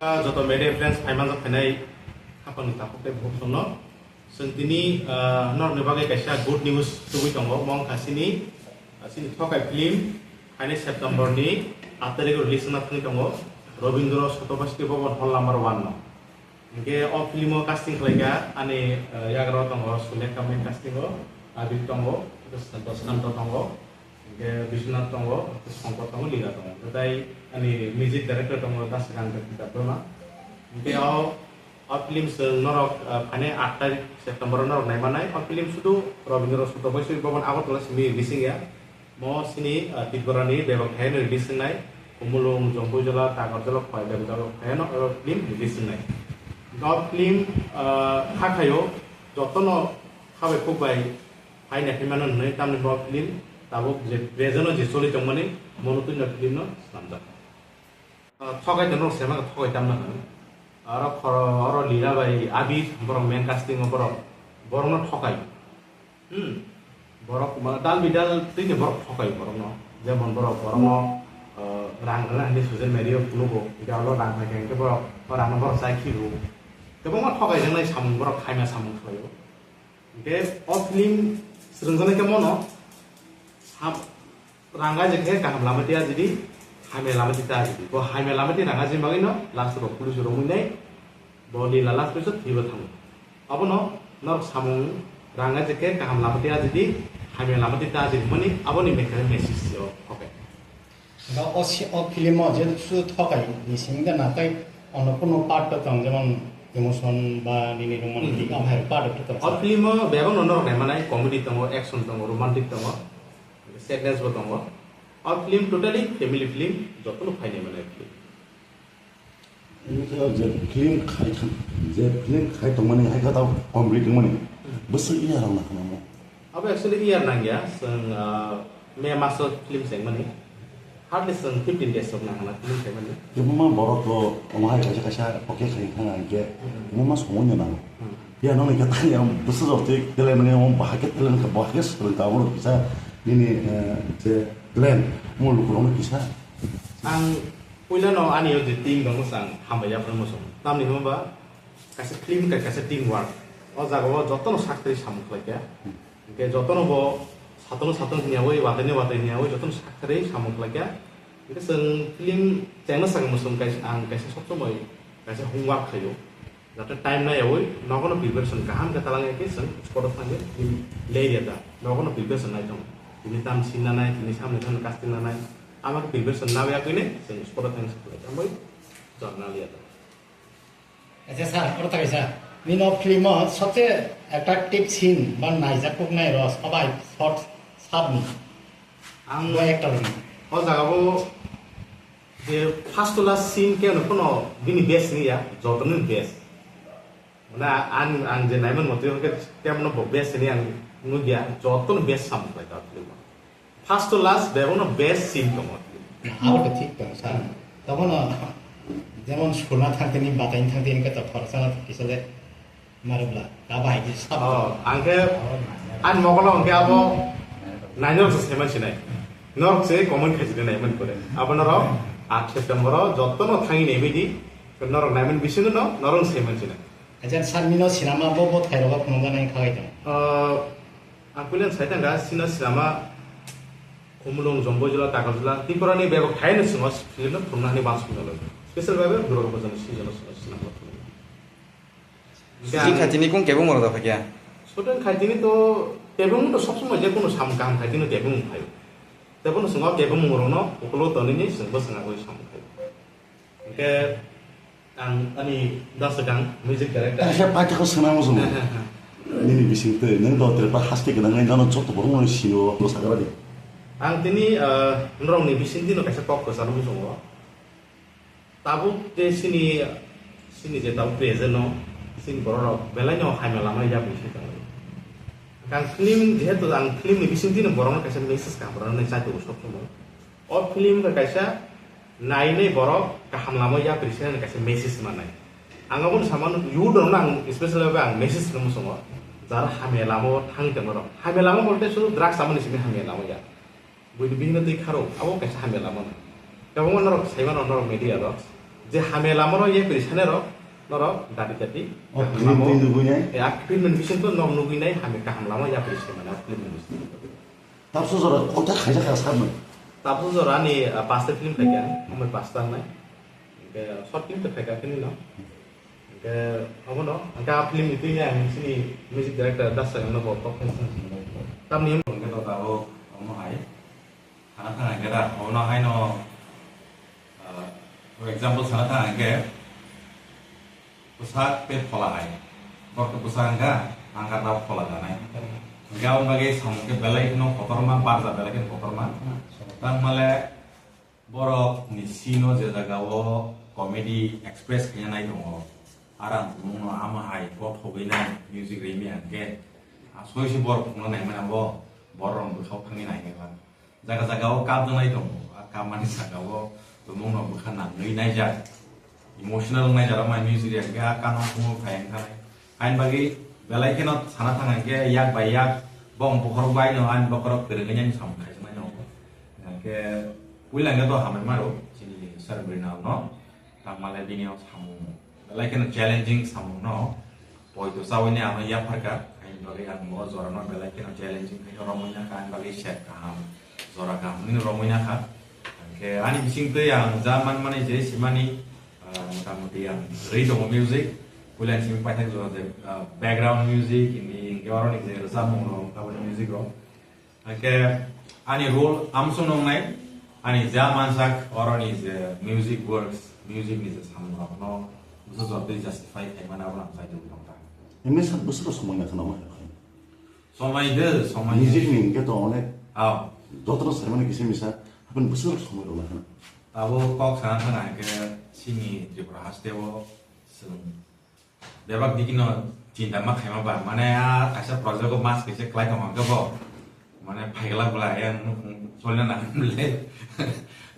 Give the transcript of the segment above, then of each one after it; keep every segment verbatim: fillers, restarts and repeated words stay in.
Ah, joto media friends, phaimanjak phainai hapangni takhuk tei bukhuk songno. Chwng tini, ah, norokni bagwi kaisa good news tubui tongo. Omo wngkha chini, ah, chini Thokai film phainai September ni aat tarikh release wngna thangwi tongo. Robindra Sotobasti Bhavan Hall number one no. Hinkhe o film o casting khlaikha ani, ah, yagra tongo Sulekha main casting o, Abir tongo, Santosh Kanta tongo. Hinkhe Biswanath tongo, Shankar tongo, Lila tongo. Hinkhe tai ani music director tongo, Dasrang Debbarma. Hinkhe o, o film chwng norok, ah, phainai aat tarikh September o norok naimanai. O film sudu Rabindra Sotobasti Bhavan Agartala simi releasing ya. Mo sini, ah, Tripura ni bebak thaino release wngnai. Kumulung, Jompuijala, Takarjala, Khwai bebak jala thaino o film release wngnai. O film, ah, hakhaio jotono khabai khukbai Hai naikhe mano hwnwi tamni bo film tabuk je present o je choli tongmani mono twi no film no swnamjak. Ah, thokai tongno sema khe thokai tamna hwn. Oro khoro, oro Lila bai Abir borok main casting o borok, borok no thokai. Hmm. Borok ma dal bidal twi ni borok thokai borok no. Jemon borok, borok no, ah, rang rwna hwnwi social media o phunukgo. Hingke olo rang phai khe hingke borok, o rang no borok chai khibo. Kwbangma thokai rwnai samung borok khaima samung khlaio. Hingke o film srwngjaknai khe mono sam-, rang aje khe kaham lama tei ajidi, hamya lama tei ta ajidi. Bo hamya lama tei rang aje bagwi no last o police romwi nai bo Lila last o thwibo thango. Abono norok samung rang aje khe kaham lama tei ajidi, hamya lama tei ta ajidi hwnmani aboni mekhai message o, okay. Ga o si-, o film o je su thokai ni simi ga na kai ono kono part to tong, jemon emotion ba nini romantic, hmm, am hai part to tong. O film o bebak no norok nai manai, comedy tongo, action tongo, romantic tongo, sadness bo tongo. O film totally family film, joto no phai nai manai film. Ini khe je film khai thang, je film khai tongmani hai khe tao comedy tongmani. Hmm. Bwswk iya rok na khna mo. Abo actually year nangya, chwng, ah, May maso film chengmani. Hardly chwng fifteen days rok nangna film chengmani. Tebo ma borok to omo hai kaisa kaisa poke khai thang ang khe. Hmm. Omo ma somoi no nango. Hmm. Ya nang khe tani ang bwswk jor twi telai mani omo bahai khe telai kha bahai khe swrwng ka omo kisa nini, eh, je plan omo lukurok no kisa. Ang puila no ani o je team rok no chang hambai ya phano mo song. Tamni hwnba kaisa film ka kaisa team work. O jaga o jotono sak twi samung khlai kha. Hingke jotono bo satono sato hwnyawi, watwino watwi hwnyawi jotono sakharwi samung khlaikha. Hingke chwng film chengna sakha mwswng kaisa, ang kaisa sob somoi kaisa homework khaio. Jate time naiyawi nogono preparation kaham khe talangya khe chwng spot o thangwi film lerya da. Nogono preparation nai tongo. Tini tam scene nanai, tini samni samni casting nanai. Ama khe preparation naiya kwini chwng spot o thangwi sakha. Tambai jor naliya da. Acha sir, oro ta kaisa. Nini o film o sobse attractive scene ba naijak kuk nai rw sabai shot sabni. Ang bo actor ni. O jaga o je first to last scene khe no kono bini best ni ya, joto ni best. Mane ang, ang je naiman motwi hwnkhe kemno bo best ni ang nugya, joto ni best samung khlai ta film o. First to last, bebakno best scene tongo. Abo to thik tongo, sir. Tobono jemon suna thangtini, bataini thangtini khe to khoroksa no kisa le maribla. Abo hai khe sab. Oh, ang khe ani mokolo hwnkhe abo nainok se saiman sinai. Norok se comment khai sinai naiman kore. Abo norok aat September o jotono thangwi naibaidi norok naiman bisingo no norok saiman sinai. Acha sir, nino sinama bo bo thairok phunukjak nai khagai tongo. Ah, Ang puila sai tangka, sino sinama, Khumulwng, Jomboijala, Takarjala, Tripura ni bebak thaino swngo film no phunukna hwnwi uansukmani bagwi. Special bai bai Durga Puja ni season o swngo sinama phunukna. Shooting khaitini kung kebeng moro da phakya? Shooting khaitini to kebeng to sob somoi je kono sam kaham khaitini kebeng phaio. Tebo no swngo kebeng moro no ukolo tonini swngo swngo sam khaio. Hingke ang ani da swkang music director. Kaisa paithakgo swnamo chwng. He, he, he. Nini bising twi nwng do Tripura haste gwnang nai nono joto borok no sio, bwsajala di. Ang tini, ah, norokni bising twi no kaisa kok kwcharo muchungo. Tabuk je chini, chini je tabuk present no, chini borok rok belai no hamya lama ya bising tangwi. Ang film, jehetu ang film ni bising twi no borok no kaisa message ka borok no chai tongo sob somoi. O film khe kaisa nainai borok kaham lama yapri se kaisa message manai. Ang abono samano youth rokno ang special bai ang message rwna muchungo. Jara hamya lama o thang tongma rok. Hamya lama bolte sudu drugs chamani simi hamya lama ya. Buini bihikno twi kharo, abo kaisa hamya lama no. Kwbangma norok saimano norok media rok. Je hamya lama no yapri sane rok, norok dati dati. Oh, kaham film lama twi nugui nai? Ya, film ni bising to nok nugui nai, hamya kaham lama yapri sane mana film ni bising. Tabso jora kota khaijak kha sakno? Tabso jora ani, ah, pasta film khaikha, amai pasta nai. Ke short film to khaikha kini no. Ke abo no, angka film ni twi ang sini music director Das Sagam no bo kok khaisang. Tamni ke to tabo, omo hai. Sana thang hingke da, obono haino, ah, for example, sana thang hingke, bwsak tei phola hai. Borok khe bwsak hingka, ang khe tabuk phola janai. Hingke aboni bagwi samung khe belai kheno kotorma, barja belai kheno kotorma. Tangmale borok ni sino je jaga o comedy express khaina nai tongo. Arang tumung no ama hai bothogwi nai music rimi hingke. Asoi se borok phungna nai mani abo borok rok bwkhao thangwi nai nai. Jaga jaga o kap wngnai tongo, a kapmani saka o tumung no bwkha nangwi naijak, emotional wngnai jora mai music ya, hingke a kano kumo phai wngkha nai. Aini bagwi belai kheno sana thang hingke yak bai yak bong bokhorok bai no ani bokhorok kwrwngwi ani samung khaijak nai no. Hingke puila hingke to hambai maro chini Sir Mrinal no. Tangmale bini o samung belai kheno challenging samung no poito chawi ni ano yapharka, ani bagwi ang bo jora no belai kheno challenging khe romwi nakha, ani bagwi set kaham, jora kaham ni romwi nakha. Hingke ani bising twi ang ja man mani je simani, ah, mota moti ang rwi tongo music, puila ni simi paithak jora je, ah, background music, ini hingke oro ni je rwchapmung rok, aboni music rok. Hingke ani role amsong nongnai, ani ja mansak oroni je music works, music ni je samung rok no bwsa jotwi justify khaimani abo ang kaitor tong ta. Emni sak bwswk somoi na khana ma. Somoi de, somoi de. Music ni hingke to onek. Aw. Jotono saimani kisa misa, happen bwswk somoi rok na khana. Abo kok sana thang hingke chini Tripura haste o chwng Bebak dikino chinta ma khaima ba, mane a kaisa project o mas kaisa klai tong hwnkhe bo, mane phaigla bwla yang nukhung cholna nang le.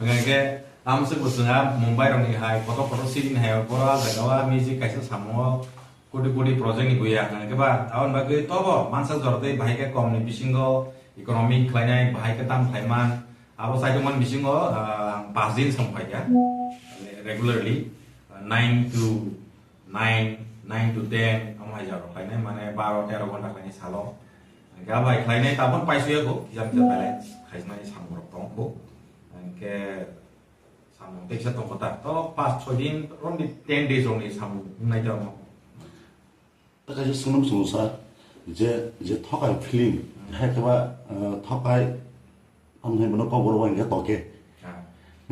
Hwnkhe amswk bo chwng a Mumbai rokni hai kotor kotor city ni hai, boro a jaga o a music kaisa samung o koti koti project ni buya hwnkhe ba, aboni bagwi tobo mansa jora tei bahai khe kom ni bisingo economic khlainai, bahai khe tam khlaiman, abo sai tongmani bisingo, ah, ang pas din samung khaikha regularly, ah, nine to nine, nine to ten, omo hai jora khlainai, mane baro tero ghonta khlainai salo. Hingke abo hai khlainai, tabuk paisuya kho, kisa kisa balance khainai samung rok tong kho. Hingke samung teisa tong kho ta, to pas choi din, only ten days rokni samung wngnai ta omo. Ta kaisa swngno swngsa, je, je thokai film, hai khe ba, eh, thokai Ang hai bono kok borok bai hingke toke. Ah.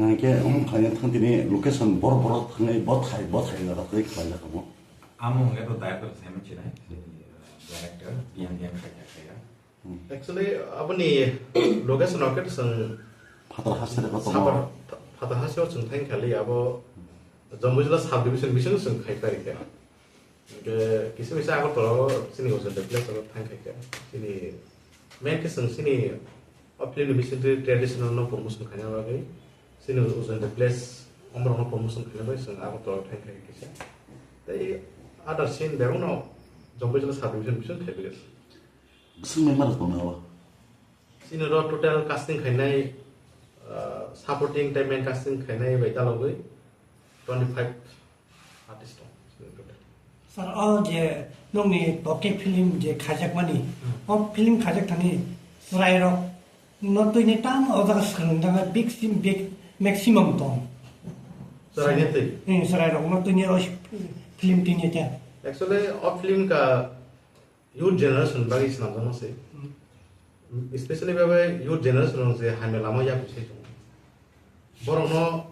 Hingke omo khlaina thang tini location bor bor thangwi bothai bothai jaga tei khlai jak omo. Amo hingke to director sai minchinai, director, yang yang khaija khaija. Hmm. Actually, aboni location o khe chwng Phatar hasere kotomo. Sapar, Phatar haseo chwng thang khali abo Jambujala subdivision bisingo chwng khai pai khe. Hingke kisa misa Agartala o chini Ujjayanta Place o thang khaikha. Chini main khe chwng chini o film ni bisingtwi traditional no promotion khaina bagwi chini Ujjayanta Place omorok no promotion khaina bagwi chwng Agartala o thang khaikha kisa. Tei other scene bebak no Jambujala subdivision bising khai bagwi. Bising member tong nao. Chini ro total casting khainai, ah, supporting tei main casting khainai bai dalogwi twenty five artist tong. Sir, o je nokni toke film je khaijakmani, hmm, o film khaijak thani chwrairok no twini tamo o jaga swrwng jaga big sim-, big maximum tong. Chwraini twi? Hmm, chwrairok no twini o film twini khe. Actually, o film ka youth generation bagwi swnamjakma se. Hmm. Especially bebe youth generation rok je hamya lama yapri se tongo. Borokno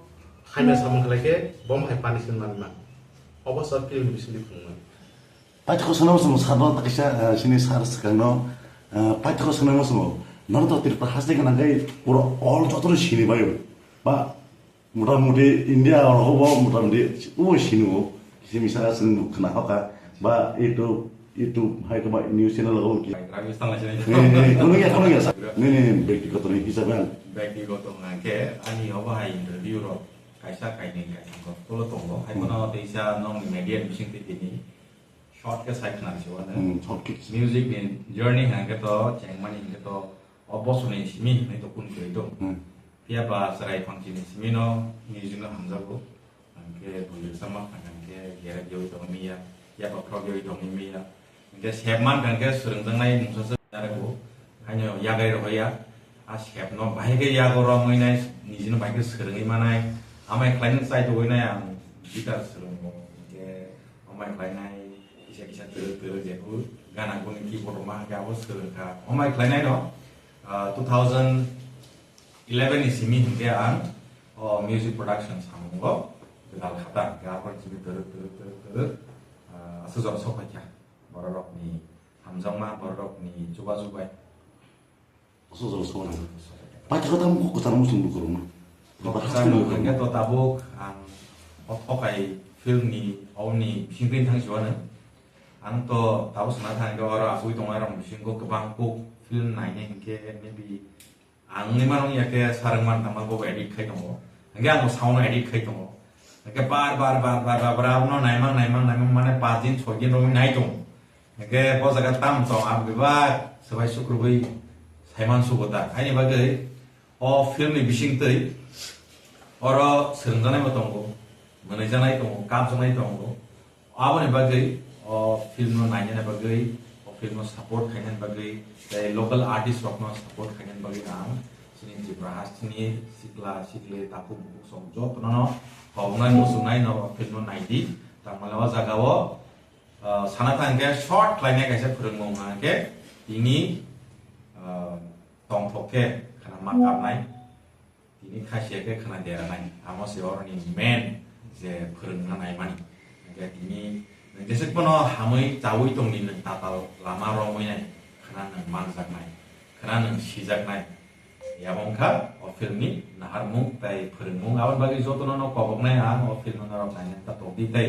hamya samung khlai khe bom hai punishment manma. Obo sa film ni bisingtwi phunuknai. Paithakgo sanama samung sarno ta kaisa, eh, sini sar swkangno, eh, paithakgo sanama samung. Nono to Tripura haste gwnang khe pura all jotono sini baio. Ba Motamoti India oro bo motamoti o sinu kisi misa chwng nuk khna hoka ba YouTube, YouTube hai khe ba news channel o ki. Rang is tang lai sinai. Ne, ne, ne, kono ya, kono ya. Ne, ne, ne, byaktigoto ni hisab ang. Byaktigoto hwnkhe ani obo hai interview rok kaisa kainwi kaisa kok tolo tongo. Hai hmm, bono teisa nokni media ni bising twi tini short khe sai khna risi wano. Hmm, short khe. Music ni journey hwnkhe to chengmani hwnkhe to o bosor ni simi hinwi to kun kwrwi do. Hmm. Phiya ba chwrai phang chini simi no music no hamjago. Hwnkhe bwrwi rwchapma phan hwnkhe gerek yaui tongwi manya, yakokrok yaui tongwi manya. Hwnkhe sep mankha hwnkhe swrwngjaknai mungsa se narwgo. Haino yagai rohoya. A sepno bahai khe yago romwi nai, nijino bahai khe swrwngwi manai. Amai khlaina chai togwi nai ang guitar swrwngo. Hwnkhe amai khlainai kisa kisa twrwk twrwk jephuru gana guni keyboard rok ma hwnkhe abo swrwngkha. Amai khlainaino, ah, two thousand eleven ni simi hwnkhe ang o music production samungo gwdal kha ta. Hwnkhe abo simi twrwk twrwk twrwk twrwk, ah, aswk jora sok phaikha. Bororokni hamjakma, bororokni chubachu bai. Aswk jora sok nang. Paithakgo tamo kok kwchar muchung bukurungno. Kok kwchar bukurungno. Hwnkhe to tabuk ang o thokai film ni, oboni bisingtwi thang siwano. Ang to tabuk sana thang khe oro asugwi tongnai rok bisingo kwbang kuk film nainai hwnkhe maybe ang wngwi mano wngya khe sarwng man tangma bobo edit khai tongo. Hwnkhe ang bo sound edit khai tongo. Hwnkhe bar bar bar bar bar bar abono naimang naimang naimang mane paanch din soi din romwi nai tongo. Hwnkhe bo jaga tam tong abo bebak swbai sukrubwi saiman sugo ta. Haini bagwi o film ni bisingtwi oro swrwngjaknai bo tongo, mwnwijaknai tongo, kapjaknai tongo. Aboni bagwi o film no nainani bagwi, o film no support khainani bagwi, tei local artist rok no support khainani bagwi ang chini Tripura hasteni sikla sikli takhuk bukhuk song jotono no khoboknai muchungnai no o film no naidi. Tangmale o jaga o, ah, sana thang khe short khlainai kaisa phwrwngmung hwnkhe tini, ah, tongthok khe khana ma kapnai. Tini khasia khe khwna deranai, amo se oroni main je phwrwngna naimani. Hwnkhe tini nwng jesuk phano hamwi chaui tongdi, nwng tatal lama romwi nai, khwna nwng manjaknai, khwna nwng sijaknai. Yabo wngkha o film ni naharmung tei phwrwngmung. Aboni bagwi jotono no koboknai ang o film no norok naina ta tokdi tei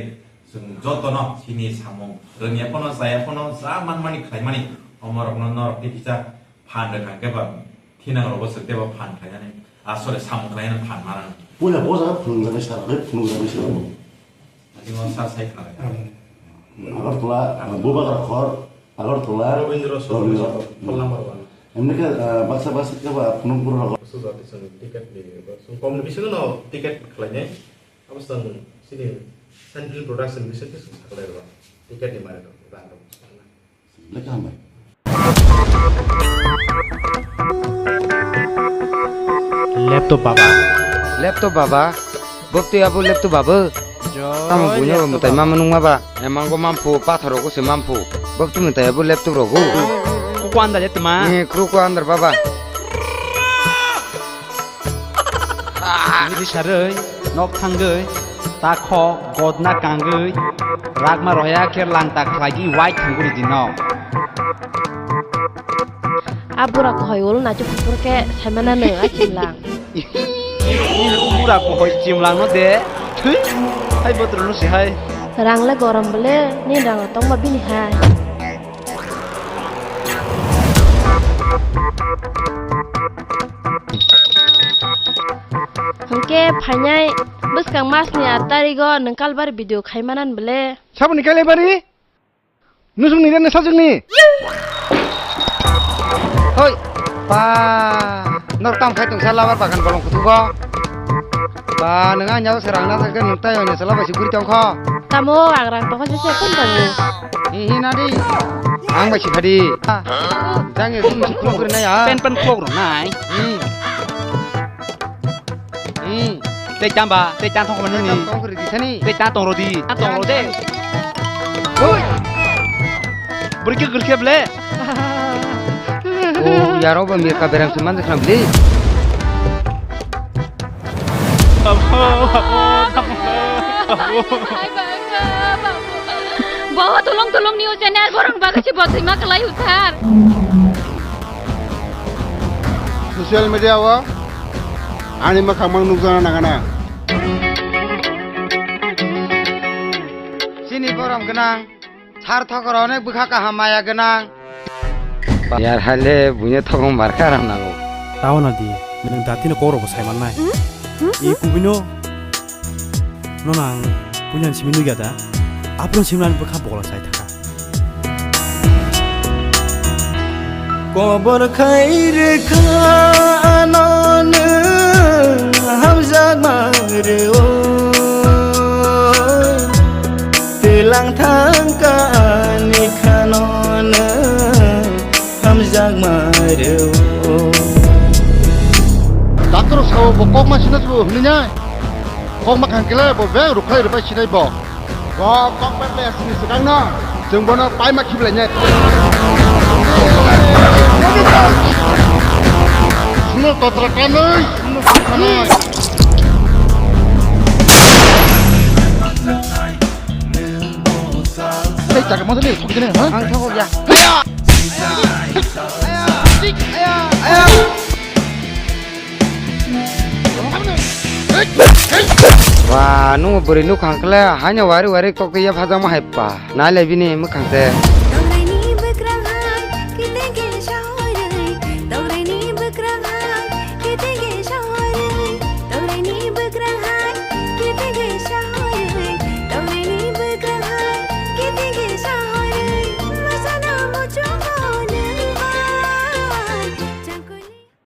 chwng jotono chini samung rwngya phano, chaya phano, ja manmani khlaimani omorokno norok tei kisa phan rwkha hwnkhe ba thinang rogo swk tei bo phan khlainani, ah, sorry, samung khlainani phan manang. Puila bo jaga phunukjaknai sir, phunukjaknai sir. Ani mo sir sai khnai. Agartala, ah, Bubagra khor, Agartala, Rabindra Sor, Rabindra. Roll number one. Emni khe, ah, baksa baksa khe ba phunukbur rogo. Baksa jati chwng ticket ni, chwng kom ni bisingo no ticket khlainai. Abo chwng chini Central Production bisingo chwng saklai rwla. Ticket ni mari rok, rang rok. Lekha hambai. Laptop baba. Laptop baba. Bwktwi abo laptop baba. Joy tamo buino laptop mutai baba. Mama nungma ba. Emango mamphu, pathor rokgo se mamphu. Bwktwi mutai abo laptop rogo. Kuku andar ya tma. Eh, kru ko andar baba. Ini saroi, nok thangoi, takho, godna kangoi, rakma roya khe langta khlaigwi wai thangwi ridi nok. A bura kohoi ulo nacho kupur khe saimana no a chimlang. Bura kohoi chimlang no de, thwi, hai botro no si hai. Rang le gorom bole, ni rang tongma bini hai. Hwnkhe phainai bwskang masni aat tarigo nwng kalbari video khai manan bole. Saboni kalbari? Nusungni rene sajwkni? Hoi, pa, nor tam khai tongsa labar bagan bolong kutugo. Ba, nwng ani yago se rang na sakhe nwng tai oni sala bai se guri tongkho. Tamo ang rang tongkha se se kun tamo. Hi hi na di. Ang bai se phadi. Jang e kun se kun guri na ya. Pen pen khok ro nai. Hmm. Hmm. Tei tamba, tei tang thok mani ni. Tong guri di sani. Tei tang tong ro di. Tang tong ro de. Hui. Beri ke gurke ble. Oh, yaro ba mirka berang se man kham bli. Bawa tolong tolong ni o channel borong baga si botwi ma kalai uthar. Social media o ani makhang mang nukjana nangana. Chini borom gwnang. Sar thokor onek bwkha kaham maya gwnang. Yar haile buine thokong barkha ram nango. Tao na di, nwng datino kok rokbo sai mannai. Hmm? Hmm? E kubino no nang puilan simi nugya da. Apno simlan bwkha bola sai thaka. Kobor khai rwkha ano nwng hamjakma rw-o. Rang thangka ani khano nwng hamjakma rwo. Doctor sao bo kokma sina tu hwnwi nai. Kokma khangkele bo beng rukhlai rwbai sinai bo. Bo kokma ple asini swkangno. Chwng bono paima khiblai nai. Suno totra kanai, suno kanai. Tei jaga moto ni thok jene, ha? Ang thok ya. Wa, nung bwrwi nukhang khle, haino wari wari kok ya phajama hai pa. Nai le bini mukhang se.